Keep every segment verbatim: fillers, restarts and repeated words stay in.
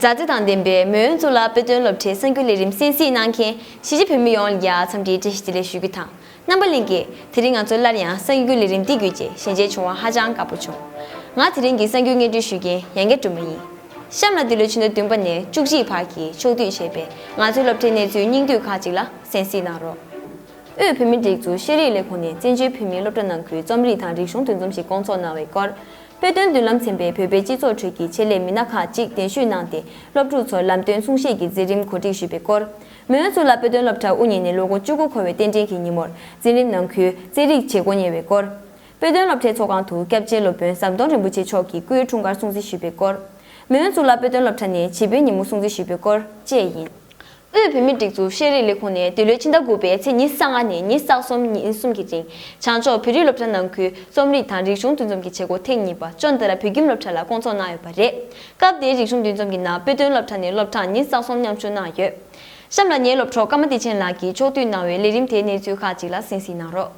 མཛའ་བརྩེ་དང་ལྡན་པའི་མོན་གཙུག་ལག་དཔེ་སྟོན་སློབ་གྲྭའི་གསར་འགྱུར་ལས་རིམ་གསན་གཟིགས་གནང་མཁན་གཞིས་བྱེས་བོད་མི་ཡོངས་ལ་ཡང་འཚམས་འདྲིའི་བཀྲ་ཤིས་བདེ་ལེགས་ཞུ་རྒྱུ་དང་། རྣམ་པ་ལྷན་རྒྱས། དེ་རིང་ང་ཚོ་སླར་ཡང་གསར་འགྱུར་ལས་རིམ་འདི་བརྒྱུད་བྱས་ཞལ་མཇལ་བྱུང་བ་ཧ་ཅང་དགའ་པོ་བྱུང་། ང་དེ་རིང་གི་གསར་འགྱུར་སྙན་སྒྲོན་ཞུ་མཁན་ཡང་བསྐྱར་སྒྲོལ་མ་ཡིན། གཤམ་ལ་འདི་ལོའི་ཕྱི་ཟླ་བདུན་པ་ནས་བཅུ་གཅིག་བར་གྱི་ཕྱོགས་བསྡུས་བྱས་པའི་ང་ཚོའི་སློབ་གྲྭའི་གནས་ཚུལ་སྙིང་བསྡུས་ཁག་ཅིག་ལ་གསན་གཟིགས་གནང་རོགས། དབུས་བོད་མིའི་སྒྲིག་འཛུགས་ཤེས་རིག་ལས་ཁུངས་ནས་བཙན་བྱོལ་བོད་མིའི་སློབ་གྲྭ་ནང་ཁུལ་རྩོམ་རིག་དང་རིག་གཞུང་འདུ་འཛོམས་ཤིག་བསྐོང་ཚོགས་གནང་བའི་སྐོར། དཔེ་སྟོན་མདུན་ལམ་ཚན་པས་བོད་པའི་སྤྱི་ཚོགས་ཁྲོད་ཀྱི་ཆེད་ལས་མི་སྣ་ཁག་ཅིག་གདན་ཞུ་གནང་སྟེ། སློབ་ཕྲུག་ཚོར་ལམ་སྟོན་གསུང་བཤད་ཀྱི་མཛད་རིམ་གོ་སྒྲིག་ཞུས་པའི་སྐོར། མོན་གཙུག་ལག་དཔེ་སྟོན་སློབ་གྲྭ་དབུ་བརྙེས་ནས་ལོ་ངོ་བཅུ་དགུ་འཁོར་བའི་རྟེན་འབྲེལ་གྱི་ཉིན་མོར་འཛིན་རིམ་ནང་ཁུལ་རྩེད་རིགས་བྱེད་སྒོ་གཉེར་བའི་སྐོར། དཔེ་སྟོན་སློབ་གྲྭའི་ཚོགས་ཁང་དུ་སྐྱབས་རྗེ་སློབ་དཔོན་ཟམ་གདོང་རིན་པོ་ཆེ་མཆོག་གི་སྐུའི་འཁྲུངས་སྐར་སྲུང་བརྩི་ཞུས་པའི་སྐོར། མོན་གཙུག་ལག་དཔེ་སྟོན་སློབ་གྲྭ་ནས་བྱིས་པའི་ཉིན་མོ་སྲུང་བརྩི་ཞུས་པའི་སྐོར་བཅས་ཡིན། དབུས་བོད་མིའི་སྒྲིག་འཛུགས་ཤེས་རིག་ལས་ཁུངས་ནས་འདི་ལོའི་ཕྱི་ཟླ་དགུ་པའི་ཚེས་ཉི་ཤུ་རྩ་ལྔ་ནས་ཉི་ཤུ་རྩ་གསུམ་ཉིན་གསུམ་གྱི་རིང་བྱང་ཕྱོགས་བོད་རིགས་སློབ་གྲྭ་ནང་ཁུལ་རྩོམ་རིག་དང་རིག་གཞུང་འདུ་འཛོམས་ཀྱི་བྱེད་སྒོ་ཐེངས་གཉིས་པ་ཅོན་ཏ་ར་བོད་ཁྱིམ་སློབ་གྲྭ་ལ་བསྐོང་ཚོགས་གནང་ཡོད་པ་རེད། སྐབས་དེའི་རིག་གཞུང་འདུ་འཛོམས་ཀྱི་ནང་དཔེ་སྟོན་སློབ་གྲྭ་ནས་སློབ་གྲྭ་ཉི་ཤུ་རྩ་གསུམ་མཉམ་ཞུགས་གནང་ཡོད། གཤམ་ལ་ངའི་སློབ་གྲོགས་ཀརྨ་བདེ་ཆེན་ལགས་ཀྱིས་ཕྱོགས་བསྡུས་གནང་བའི་ལས་རིམ་དེའི་གནས་ཚུལ་ཁག་ཅིག་ལ་གསན་གཟིགས་གནང་རོགས།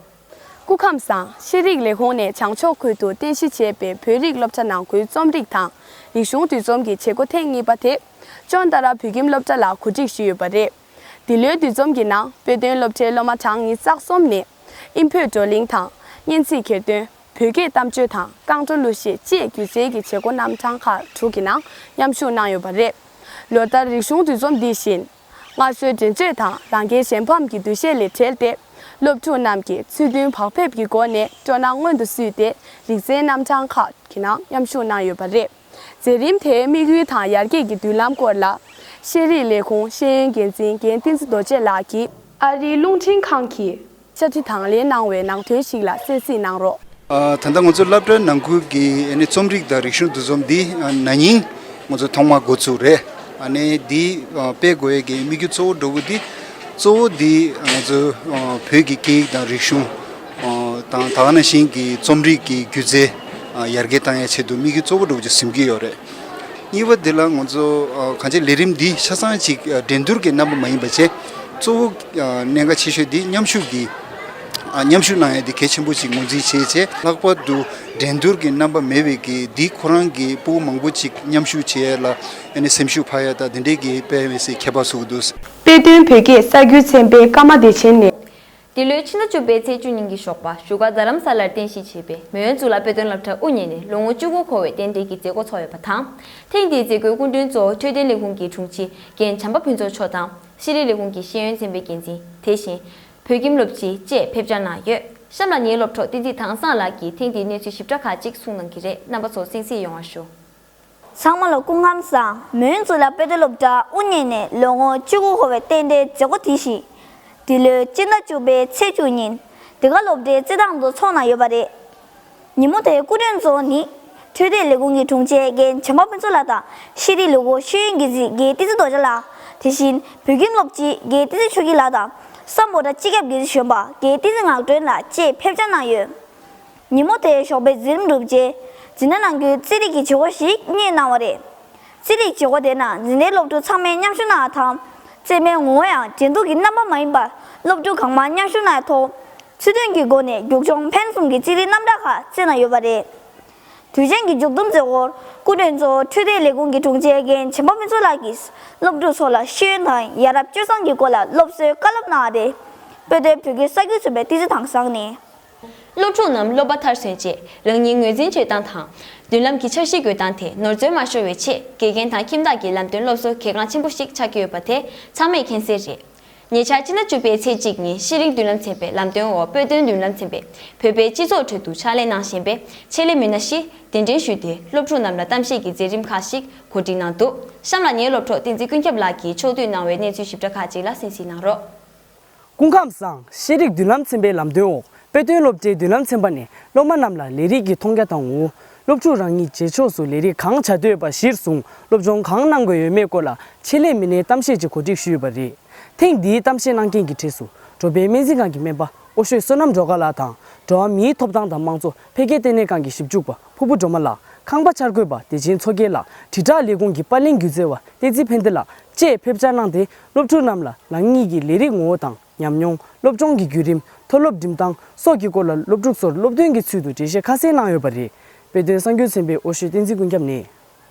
སྐུ་ཁམས་བཟང་། ཤེས་རིག་ལས་ཁུངས་ནས་བྱང་ཕྱོགས་ཁུལ་དུ་རྟེན་གཞི་བྱས་པའི་བོད་རིགས་སློབ་གྲྭ་ནང་ཁུལ་རྩོམ་རིག་དང་རིག་གཞུང་འདུ་འཛོམས་ཀྱི་བྱེད་སྒོ་ཐེངས་གཉིས་པ་དེ། ཅོན་ཏ་ར་བོད་ཁྱིམ་སློབ་གྲྭ་ལ་གོ་སྒྲིག་ཞུས་ཡོད་པ་རེད། འདི་ལོའི་འདུ་འཛོམས་ཀྱི་ནང་དཔེ་སྟོན་སློབ་གྲྭའི་སློབ་མ་གྲངས་ཉི་ཤུ་རྩ་གསུམ་ནས་ཨིན་བོད་བགྲོ་གླེང་དང་སྙན་ཚིག་གྱེར་འདོན། བོད་སྐད་གཏམ་བརྗོད་དང་རྐང་བྲོ་གླུ་གཞས་བཅས་སྒྱུ་རྩལ་གྱི་བྱེད་སྒོ་རྣམ་གྲངས་ཁག་དྲུག་གི་ནང་མཉམ་ཞུགས་གནང་ཡོད་པ་རེད། ལོ་ལྟར་རིག་གཞུང་འདུ་འཛོམས་འདི་བཞིན། སྔར་སྲོལ་འགྲན་རྩོད་དང་རང་རྒྱལ་གཞན་ཕམ་གྱི་འདུ་ཤེས་ལས་བྲལ་ཏེ། སློབ་ཕྲུག་རྣམས་ཀྱིས་ཚུལ་མཐུན་བག་ཕེབས་ཀྱི་སྒོ་ནས་སྤྲོ་སྣང་མངོན་དུ་བསུས་ཏེ། རིག་རྩལ་རྣམ་གྲངས་ཁག་གི་ནང་མཉམ་ཞུགས་གནང་ཡོད་པ་རེད། མཛད་རིམ་དེའི་དམིགས་ཡུལ་དང་ཡར་རྒྱས་ཀྱི་མདུན་ལམ་སྐོར་ལ། ཤེས་རིག་ལས་ཁུངས་ཤེས་ཡོན་འགན་འཛིན་རྒན་བསྟན་འཛིན་རྡོ་རྗེ་ལགས་ཀྱིས། ཨ་རིའི་རླུང་འཕྲིན་ཁང་གིས་བཅར་འདྲི་དང་ལེན་གནང་བའི་ནང་དོན་ཞིག་ལ་གསན་གཟིགས་གནང་རོགས། ཨ། ད་ལྟ་ང་ཚོ་སློབ་གྲྭ་ནང་ཁུལ་གྱི་ཨ་ནི་རྩོམ་རིག་དང་རིག་གཞུང་འདུ་འཛོམས་འདི་ཨ་ན་ནིང་ང་ཚོ་ཐོག་མར་འགོ་ཚུགས་རེད། ཨ་ནི་འདི་ཨ་སྤེལ་དགོས་ཡས་ཀྱི་དམིགས་ཡུལ་གཙོ་བོ་འདྲ་བོ་འདི་གཙོ་བོ་འདི་ང་ཚོ་ཨ་བོད་ཀྱི་སྐད་ཡིག་དང་རིག་གཞུང་ཨ་དང་ད་ག་ནང་བཞིན་གྱི་རྩོམ་རིག་གི་སྒྱུ་རྩལ་ཨ་ཡར་རྒྱས་བཏང་ཡས་ཆེད་དུ་དམིགས་ཡུལ་གཙོ་བོ་འདྲ་བོ་ཅིག་འཛིན་གྱི་ཡོད་རེད། གཉིས་པ་འདི་ལ་ང་ཚོ་ཨ་གང་ཅི་ལས་རིམ་འདི་ཆ་ཚང་ཅིག་ཨ་འགྲན་བསྡུར་གྱི་རྣམ་པ་མ་ཡིན་པ་བྱས། གཙོ་བོ་ཨ་གནད་འགག་ཆེ་ཤོས་འདི་མཉམ་ཞུགས་ཀྱི་ཨ་མཉམ་ཞུགས་གནང་ཡ་འདི་གལ་ཆེན་པོ་ཅིག་ངོས་འཛིན་བྱས་བྱས། ལྷག་པར་དུ་འགྲན་བསྡུར་གྱི་རྣམ་པ་མེད་པའི་གི་འདི་ཁོ་རང་གི་སྤུ་གུ་མང་པོ་ཅིག་མཉམ་ཞུགས་བྱེད་ཡ་ལ་ཨ་ནི་སེམས་ཤུགས་འཕར་ཡ་དང་དེ་འདྲའི་གི་དཔེ་མི་སྲིད་ཁྱད་པར་བཟོ་གི་འདུག། དཔེ་སྟོན་བོད་སྐད་གསར་འགྱུར་ཚན་པའི་ཀརྨ་བདེ་ཆེན་ནས། འདི་ལོའི་ཕྱི་ཟླ་བཅུ་པའི་ཚེས་བཅུ་ཉིན་གྱི་ཞོགས་པ་བཞུགས་སྒར་རྡ་རམ་ས་ལར་རྟེན་གཞི་བྱས་པའི་མོན་གཙུག་ལག་དཔེ་སྟོན་སློབ་གྲྭ་དབུ་བརྙེས་ནས་ལོ་ངོ་བཅུ་དགུ་འཁོར་བའི་རྟེན་འབྲེལ་གྱི་མཛད་སྒོ་ཚོགས་ཡོད་པ་དང་། ཐེངས་འདིའི་མཛད་སྒོའི་སྐུ་མགྲོན་གཙོ་བོ་འཕྲོད་བསྟེན་ལས་ཁུངས་ཀྱི་དྲུང་ཆེ་རྒན་བྱམས་པ་ཕུན་ཚོགས་མཆོག་དང་། ཤེས་རིག་ལས་ཁུངས་ཀྱི་ཤེས་ཡོན་ཚན་པའི་འགན་འཛིན། དེ་བཞིན་བོད་ཁྱིམ་སློབ་སྤྱི་བཅས་ཕེབས་བཅར་གནང་ཡོད། གཤམ་ལ་ངའི་སློབ་གྲོགས་བསྟན་འཛིན་དྭངས་བཟང་ལགས་ཀྱིས་ཐེངས་འདིའི་གནས་ཚུལ་ཞིབ་ཕྲ་ཁག་ཅིག་གསུང་གནང་གི་རེད། རྣམ་པ་ཚོ་གསན་གཟིགས་ཡོང་བ་ཞུ། ཚང་མ་ལ་སྐུ་ཁམས་བཟང་། མོན་གཙུག་ལག་དཔེ་སྟོན་སློབ་གྲྭ་དབུ་བརྙེས་ནས་ལོ་ངོ་བཅུ་དགུ་འཁོར་བའི་རྟེན་འབྲེལ་མཛད་སྒོ་དེ་བཞིན། འདི་ལོའི་སྤྱི་ཟླ་བཅུ་པའི་ཚེས་བཅུ་ཉིན། འདི་ག་སློབ་གྲྭའི་རྩེད་ཐང་དུ་ཚོགས་གནང་ཡོད་པ་རེད། ཉིན་མོ་དེའི་སྐུ་མགྲོན་གཙོ་བོ་ནི། འཕྲོད་བསྟེན་ལས་ཁུངས་ཀྱི་དྲུང་ཆེ་རྒན་བྱམས་པ་ཕུན་ཚོགས་ལགས་དང་། ཤེས་རིག་ལས་ཁུངས་ཤེས་ཡོན་འགན་འཛིན་རྒན་བསྟན་འཛིན་རྡོ་རྗེ་ལགས། དེ་བཞིན་བོད་ཁྱིམ་སློབ་སྤྱི་རྒན་བསྟན་འཛིན་ཆོས་སྐྱིད་ལགས་དང་། སམ་བྷོ་ཊ་སྤྱི་ཁྱབ་འགན་འཛིན་གཞོན་པ་རྒན་བསྟན་འཛིན་ངག་སྒྲོན་ལགས་བཅས་ཕེབས་བཅར་གནང་ཡོད། ཉིན་མོ་དེའི་ཞོགས་པའི་མཛད་རིམ་གྲུབ་རྗེས། འཛིན་གྲྭ་ནང་ཁུལ་རྩེད་རིགས་ཀྱི་བྱེད་སྒོ་ཞིག་གཉེར་གནང་བ་རེད། རྩེད་རིགས་བྱེད་སྒོ་དེ་ནང་འཛིན་གྲྭའི་སློབ་ཕྲུག་ཚང་མས་མཉམ་ཞུགས་གནང་བ་དང་། རྩེད་མོའི་ངོ་བོ་ཡང་འགྲན་བསྡུར་གྱི་རྣམ་པ་མ་ཡིན་པར་སློབ་ཕྲུག་གང་མང་མཉམ་ཞུགས་གནང་བའི་ཐོག་ཚུལ་མཐུན་གྱི་སྒོ་ནས་རྒྱུག་མཆོང་འཕེན་གསུམ་གྱི་རྩེད་རིགས་རྣམ་གྲངས་ཁག་རྩེད་གནང་ཡོད་པ་རེད། དུས་ཆེན་གྱི་མཇུག་བསྡོམས་མཛད་སྒོར་སྐུ་མགྲོན་གཙོ་བོ་འཕྲོད་བསྟེན་ལས་ཁུངས་ཀྱི་དྲུང་ཆེ་རྒན་བྱམས་པ་ཕུན་ཚོགས་ལགས་ཀྱིས་སློབ་ཕྲུག་ཚོ་ལ་ཤེས་ཡོན་དང་ཡ་རབས་སྤྱོད་བཟང་གི་སྐོར་ལ་སློབ་གསོའི་བཀའ་སློབ་གནང་བ་རེད། དཔེ་སྟོན་བོད་སྐད་གསར་འགྱུར་ཚན་པའི་བསྟན་འཛིན་དྭངས་བཟང་ནས། སློབ་ཕྲུག་རྣམས་སློབ་པ་མཐར་སོན་རྗེས་རང་ཉིད་ངོས་འཛིན་བྱེད་སྟངས་དང་། མདུན་ལམ་གྱི་འཆར་གཞི་འགོད་སྟངས་ཐད་ནོར་འཛོལ་མ་ཤོར་བའི་ཆེད་དགེ་རྒན་དང་ཁྱིམ་བདག་གི་ལམ་སྟོན་སློབ་གསོ་གལ་འགངས་ཆེན་པོ་ཞིག་ཆགས་ཀྱི་ཡོད་པ་དེ་ཚང་མས་མཁྱེན་གསལ་རེད། ཉེ་ཆར་སྤྱི་ཟླ་བཅུ་པའི་ཚེས་གཅིག་ཉིན་ཤེས་རིག་མདུན་ལམ་ཚན་པའི་ལམ་སྟོན་འོག་དཔེ་སྟོན་མདུན་ལམ་ཚན་པས་བོད་པའི་སྤྱི་ཚོགས་ཁྲོད་དུ་ཕྱག་ལས་གནང་བཞིན་པའི་ཆེད་ལས་མི་སྣ་བཞི་གདན་འདྲེན་ཞུས་ཏེ་སློབ་ཕྲུག་རྣམས་ལ་གཏམ་བཤད་ཀྱི་མཛད་རིམ་ཁག་ཞིག་གོ་སྒྲིག་གནང་འདུག། གཤམ་ལ་ངའི་སློབ་གྲོགས་བསྟན་འཛིན་ཀུན་ཁྱབ་ལགས་ཀྱིས་ཕྱོགས་བསྡུས་གནང་བའི་གནས་ཚུལ་ཞིབ་ཕྲ་ཁག་ཅིག་ལ་གསན་གཟིགས་གནང་རོགས། སྐུ་ཁམས་བཟང་། ཤེས་རིག་མདུན་ལམ་ཚན་པའི་ལམ་སྟོན་འོག་དཔེ་སྟོན་སློབ་གྲྭའི་མདུན་ལམ་ཚན་པ་ནས་སློབ་མ་རྣམས་ལ་ལས་རིགས་ཀྱི་མཐོང་རྒྱ་དང་ངོ་བོ། སློབ་ཕྲུག་རང་ཉིད་རྗེས་ཕྱོགས་སུ་ལས་རིགས་གང་བྱ་འདོད་པ་གཞིར་བཟུང་སློབ་སྦྱོང་གང་གནང་དགོས་ཡོད་མེད་སྐོར་ལ་ཆེད་ལས་མི་སྣའི་གཏམ་བཤད་ཅིག་གོ་སྒྲིག་ཞུས་ཡོད་པ་རེད། ཐེངས་འདིའི་གཏམ་བཤད་གནང་མཁན་གྱི་གྲས་སུ་འགྲོ་ཕན་སྨན་རྩིས་ཁང་གི་སྨན་པ་ཨོ་ཤོད་བསོད་ནམས་སྒྲོལ་དཀར་ལགས་དང་། འགྲོ་བ་མིའི་ཐོབ་ཐང་དང་དམངས་གཙོ་འཕེལ་རྒྱས་ལྟེ་གནས་ཁང་གི་ཞིབ་འཇུག་པ་ཕུར་བུ་སྒྲོལ་མ་ལགས། ཁང་པ་འཆར་འགོད་པ་བདེ་ཆེན་མཚོ་རྒྱལ་ལགས། དྲིལ་བསྒྲགས་ལས་ཁུངས་ཀྱི་པར་ལེན་སྒྱུ་རྩལ་བ་བསྟན་འཛིན་ཕན་བདེ་ལགས་བཅས་ཕེབས་བཅར་གནང་སྟེ། སློབ་ཕྲུག་རྣམས་ལ་རང་ཉིད་ཀྱི་ལས་རིགས་ངོ་བོ་དང་ཉམས་མྱོང་། སློབ་སྦྱོང་གི་བརྒྱུད་རིམ། མཐོ་སློབ་འགྲིམ་སྟངས་སོགས་ཀྱི་སྐོར་ལ་སློབ་ཕྲུག་ཚོར་སློབ་སྟོན་གྱི་ཚུལ་དུ་འགྲེལ་བཤད་ཁ་གསལ་གནང་ཡོད་པ་རེད། དཔེ་སྟོན་གསར་འགྱུར་ཚན་པའི་ཨོ་ཤོད་བསྟན་འཛིན་ཀུན་ཁྱབ་ནས།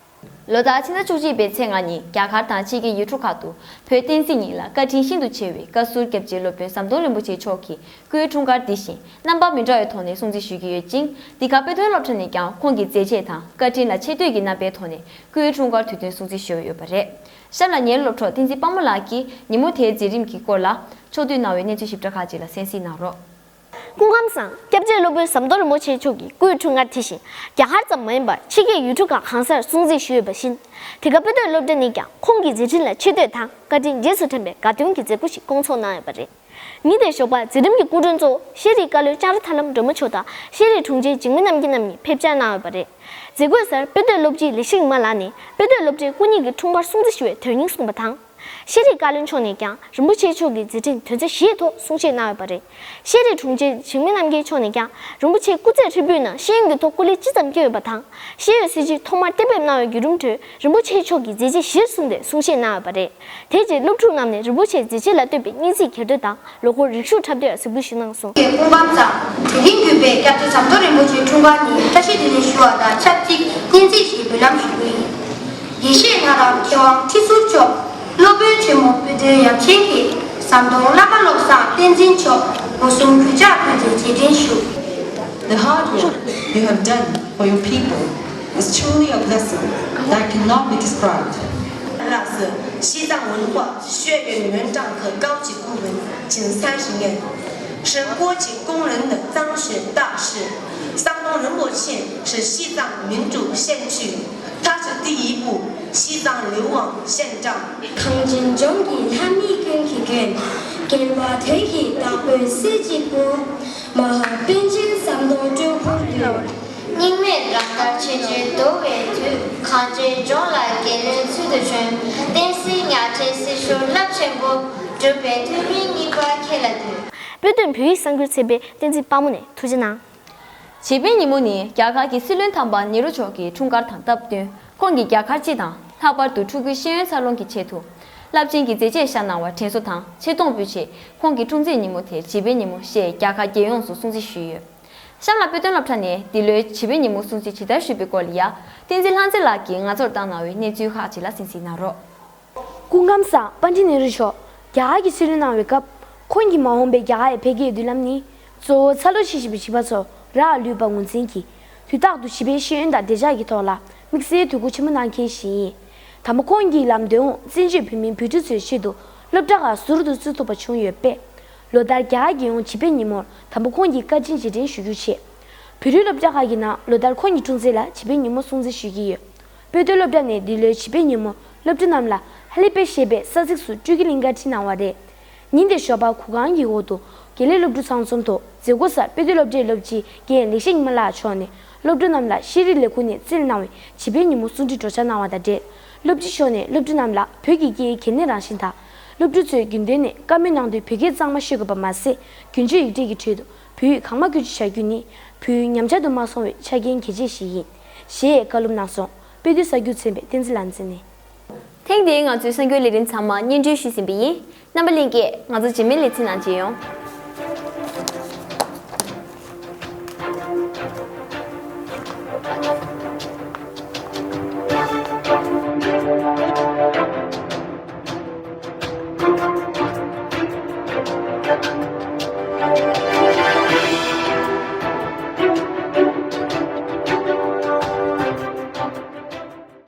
ལོ་ལྟར་ཕྱི་ཟླ་བཅུ་གཅིག་པའི་ཚེས་ལྔ་ཉིན་རྒྱ་གར་དང་ཕྱི་རྒྱལ་ཡུལ་གྲུ་ཁག་ཏུ་བོད་བསྟན་སྲིད་གཉིས་ལ་བཀའ་དྲིན་ཤིན་ཏུ་ཆེ་བའི་བཀའ་ཟུར་སྐྱབས་རྗེ་སློབ་དཔོན་ཟམ་གདོང་རིན་པོ་ཆེ་མཆོག་གི་སྐུའི་འཁྲུངས་སྐར་འདི་བཞིན་རྣམ་པ་མི་འདྲ་བའི་ཐོག་ནས་སྲུང་བརྩི་ཞུ་གི་ཡོད་ཅིང་། འདི་ག་དཔེ་སྟོན་སློབ་གྲྭ་ནས་ཀྱང་ཁོང་གི་མཛད་རྗེས་དང་བཀའ་དྲིན་ལ་ཆེ་བསྟོད་ཀྱི་རྣམ་པའི་ཐོག་ནས་སྐུའི་འཁྲུངས་སྐར་དུས་སྟོན་སྲུང་བརྩི་ཞུས་ཡོད་པ་རེད། གཤམ་ལ་ངའི་སློབ་གྲོགས་བསྟན་འཛིན་དཔལ་མོ་ལགས་ཀྱིས་ཉིན་མོ་དེའི་མཛད་རིམ་གྱི་སྐོར་ལ་ཕྱོགས་བསྡུས་གནང་བའི་གནས་ཚུལ་ཞིབ་ཕྲ་ཁག་ཅིག་ལ་གསན་གཟིགས་གནང་རོགས། སྐུ་ཁམས་བཟང་། སྐྱབས་རྗེ་སློབ་དཔོན་ཟམ་གདོང་རིན་པོ་ཆེ་མཆོག་གི་སྐུའི་འཁྲུངས་སྐར་དེ་བཞིན་རྒྱ་གར་ཙམ་མ་ཡིན་པར་ཕྱི་རྒྱལ་ཡུལ་གྲུ་ཁག་གང་སར་སྲུང་བརྩི་ཞུས་ཡོད་པ་བཞིན། དེ་ག་དཔེ་སྟོན་སློབ་གྲྭ་ནས་ཀྱང་ཁོང་གི་མཛད་འཕྲིན་ལ་ཆེ་བསྟོད་དང་བཀའ་དྲིན་རྗེས་སུ་དྲན་པའི་དགའ་སྟོན་གྱི་མཛད་སྒོ་ཞིག་བསྐོང་ཚོགས་གནང་ཡོད་པ་རེད། ཉིན་དེའི་ཞོགས་པར་མཛད་རིམ་གྱི་སྐུ་མགྲོན་གཙོ་བོ་ཤེས་རིག་བཀའ་བློན་ལྕགས་རི་ཐར་ལམ་སྒྲོལ་མ་མཆོག་དང་ཤེས་རིག་དྲུང་ཆེ་འཇིགས་མེད་རྣམ་རྒྱལ་རྣམ་གཉིས་ཕེབས་བཅར་གནང་ཡོད་པ་རེད། མཛད་སྒོའི་སར་དཔེ་སྟོན་སློབ་སྤྱི་ལི་ཤིང་མ་ལགས་ནས་དཔེ་སྟོན་སློབ་གྲྭའི་སྐུ་ཉིད་ཀྱི་འཁྲུངས་སྐར་སྲུང་བརྩི་ཞུ་བའི་དོན་སྙིང་གསུངས་པ་དང་། ཤེས་རིག་བཀའ་བློན་མཆོག་ནས་ཀྱང་རིན་པོ་ཆེ་མཆོག་གི་མཛད་འཕྲིན་དོན་ཚན་བཞིའི་ཐོག་གསུང་བཤད་གནང་ཡོད་པ་རེད། ཤེས་རིག་དྲུང་ཆེ་འཇིགས་མེད་རྣམ་རྒྱལ་མཆོག་ནས་ཀྱང་རིན་པོ་ཆེ་སྐུ་ཚེ་ཧྲིལ་པོའི་ནང་ཤེས་ཡོན་གྱི་ཐོག་སྐུ་ལས་ཅི་ཙམ་བསྐྱོན་ཡོད་པ་དང་། ཤེས་ཡོན་སྲིད་བྱུས་ཐོག་མར་གཏན་འབེབས་གནང་བའི་བརྒྱུད་རིམ་ཁྲོད་རིན་པོ་ཆེ་མཆོག་གི་མཛད་རྗེས་གཞིར་བཟུང་སྟེ་གསུང་བཤད་གནང་ཡོད་པ་རེད། དེ་རྗེས་སློབ་ཕྲུག་རྣམས་ནས་རིན་པོ་ཆེའི་མཛད་རྗེས་ལ་བསྟོད་པའི་སྙན་ཚིག་གྱེར་འདོན་དང་ལོ་འཁོར་རིག་གཞུང་འཁྲབ་སྟོན་ལ་གཟིགས་འབུལ་ཞུས་གནང་སོང་། གི་སྐུ་ཁམས་བཟང་། དེ་རིང་དགོན་པའི་སྐྱབས་རྗེ་ཟམ་གདོང་རིན་པོ་ཆེའི་འཁྲུངས་སྐར་ཉིན་བཀྲ་ཤིས་བདེ་ལེགས་ཞུ་བ་དང་ཆབས་ཅིག་སྙན་ཚིག་ཞིག་འབུལ་ལམ་ཞུ་གི་ཡིན། དགེ་བཤེས་ལྷ་རམས་མཁས་དབང་ཁྲི་ཟུར་མཆོག་སློབ་དཔོན་ཆེན་མོ་དཔེ་སྟོན་ཡབ་ཆེན་གྱིས་ཟམ་གདོང་བླ་མ་བློ་བཟང་བསྟན་འཛིན་མཆོག་སྒོ་གསུམ་གུས་ཕྱག་ཕུལ་ཏེ་རྗེས་དྲན་ཞུ། The hard work you have done for your people is truly a blessing that cannot be described. 那是西藏文化学院院长和高级顾问金三十年，全国级公认的藏学大师。 ཟམ་གདོང་རིན་པོ་ཆེ་是西藏民主先驱，他是第一部西藏流亡县长。 གངས་ཅན་ལྗོངས་ཀྱི་ལྷ་མི་ཀུན་གྱི་མགོན། རྒྱལ་བ་དོན་གྱི་བདག་པོའི་སྲས་གཅིག་པུ། མ་ཧཱ་པཎ་ཆེན་ཟམ་གདོང་སྤྲུལ་སྐུར་འདུས། སྙིགས་མའི་རང་ལྟར་ཆེས་ཆེར་འདོར་བའི་མཐུས། གངས་ཅན་ལྗོངས་ལ་རྒྱལ་བློན་ཚུལ་དུ་བྱོན། བསྟན་སྲིད་ཉག་ཕྲའི་སྲིད་ཤོག་རླབས་ཆེན་པོ། འགྲུབ་པའི་ཐུགས་སྨོན་སྙིང་པ་ཁྱེད་ལ་འདུད། དཔེ་སྟོན་བོད་ཡིག་གསར་འགྱུར་ཚན་པའི་བསྟན་འཛིན་དཔའ་མོ་ནས་ཐུགས་རྗེ་གནང་། བྱེད་པའི་ཉིན་མོ་ནི་རྒྱ་གར་གྱི་སྲིད་བློན་དམ་པ་ནེ་རུ་མཆོག་གི་འཁྲུངས་སྐར་དང་སྟབས་བསྟུན། ཁོང་གིས་རྒྱ་གར་སྤྱི་དང་ལྷག་པར་དུ་ཕྲུ་གུའི་ཤེས་ཡོན་འཚར་ལོངས་ཀྱི་ཆེད་དུ་རླབས་ཆེན་གྱི་མཛད་རྗེས་བཞག་གནང་བར་དྲན་གསོ་དང་ཆེ་མཐོང་ཕུལ་ཆེད། ཁོང་གི་འཁྲུངས་ཚེས་ཉིན་མོ་དེར་བྱེད་པའི་ཉིན་མོ་ཞེས་རྒྱ་གར་རྒྱལ་ཡོངས་སུ་སྲུང་བརྩི་ཞུས་ཡོད། གཤམ་ལ་དཔེ་སྟོན་སློབ་གྲྭ་ནས་འདི་ལོའི་བྱེད་པའི་ཉིན་མོ་སྲུང་བརྩི་ཇི་ལྟར་ཞུས་པའི་སྐོར་ལ་ཡ། བསྟན་འཛིན་ལྷ་མཛེས་ལགས་ཀྱིས་ང་ཚོར་བཏང་གནང་བའི་གནས་ཚུལ་ཁག་ཅིག་ལ་གསན་གཟིགས་གནང་རོགས། སྐུ་ཁམས་བཟང་། པཎ་ཌི་ནེ་རུ་མཆོག་རྒྱ་གར་གྱི་སྲིད་བློན་གནང་བའི་སྐབས། ཁོང་གིས་མ་འོངས་པའི་རྒྱ་གར་ཡི་འཕེལ་རྒྱས་མདུན་ལམ་ནི། གཙོ་བོ་འཚར་ལོངས་ཆེ་བཞིན་པའི་བྱིས་པ་ཚོར་རག་ལུས་པ་ངོས་འཛིན་གྱིས། དུས་རྟག་ཏུ་བྱིས་པའི་ཤེས་ཡོན་དང་བདེ་འཇགས་ཀྱི་ཐོག་ལ་དམིགས་བསལ་དོ་ཁུར་ཆེན་པོ་གནང་མཁན་ཞིག་ཡིན། དམ་པ་ཁོང་གི་ལམ་སྟོན་འོག་བཙན་བྱོལ་བོད་མིའི་བུ་ཕྲུག་ཚོའི་ཆེད་དུ་སློབ་གྲྭ་ཁག་ཟུར་དུ་བཙུགས་ཐུབ་པ་བྱུང་ཡོད་པས། ལོ་ལྟར་རྒྱ་གར་རྒྱལ་ཡོངས་བྱིས་པའི་ཉིན་མོར་དམ་པ་ཁོང་གི་བཀའ་དྲིན་རྗེས་དྲན་ཞུ་རྒྱུའི་ཆེད། བོད་རིགས་སློབ་གྲྭ་ཁག་གི་ནང་ལོ་ལྟར་ཁོང་གི་འཁྲུངས་ཚེས་ལ་བྱིས་པའི་ཉིན་མོ་སྲུང་བརྩི་ཞུ་གི་ཡོད། དཔེ་སྟོན་སློབ་གྲྭ་ནས་འདི་ལོའི་བྱིས་པའི་ཉིན་མོར་སློབ་ཕྲུག་རྣམས་ལ་ཧ་ལི་པེ་ཞེས་པའི་ས་ཚིགས་སུ་སྤྲུལ་སྐུའི་གླིང་ག་ཁྲིད་གནང་བ་རེད། ཉིན་དེའི་ཞོགས་པར་གུར་ཁང་གི་འོག་ཏུ་དགེ་ལས་སློབ་ཕྲུག་ཚང་འཛོམས་ཐོག་མཛད་སྒོ་སར་དཔེ་སྟོན་སློབ་གྲྭའི་སློབ་སྤྱི་རྒན་ལེགས་བཤད་ཉི་མ་ལགས་མཆོག་ནས་སློབ་ཕྲུག་རྣམས་ལ་ཤེས་རིག་ལས་ཁུངས་ནས་བསྩལ་གནང་བའི་བྱིས་པའི་ཉིན་མོ་གསུང་འཕྲིན་སྒྲོག་སྦྱང་གནང་བ་དང་འབྲེལ། སློབ་སྤྱི་མཆོག་ནས་སློབ་ཕྲུག་རྣམས་ལ་བོད་ཀྱི་སྐད་ཡིག་གལ་གནད་རང་བཞིན་དང་། སློབ་ཕྲུག་ཚོའི་རྒྱུན་གཏན་ནས་བཀའ་མོལ་གནང་དུས་བོད་སྐད་གཙང་མ་ཤོད་དགོས་པ་མ་ཟད། རྒྱུན་སྤྱོད་ཡིག་ཕྲད་ཀྱི་ཁྲོད་དུ་བོད་ཡིག་གང་མང་བཀོལ་སྤྱོད་བྱ་རྒྱུ་ནི་བོད་ཡིག་ཉམས་ཆག་ཏུ་མ་སོང་བའི་ཆ་རྐྱེན་གལ་ཆེ་ཞིག་ཡིན། ཞེས་བཀའ་སློབ་གནང་སོང་། དཔེ་དེབ་གསར་འགྱུར་ཚན་པའི་བསྟན་འཛིན་ལགས་མཛད་ནས། ཐེངས་འདིའི་ང་ཚོའི་གསར་འགྱུར་ལས་རིམ་ཚང་མ་སྙན་སྒྲོན་ཞུས་ཟིན་པ་ཡིན། རྣམ་པ་ལྷན་རྒྱས། ང་ཚོ་རྗེས་མའི་ལེ་ཚན་ནང་མཇལ་ཡོང་།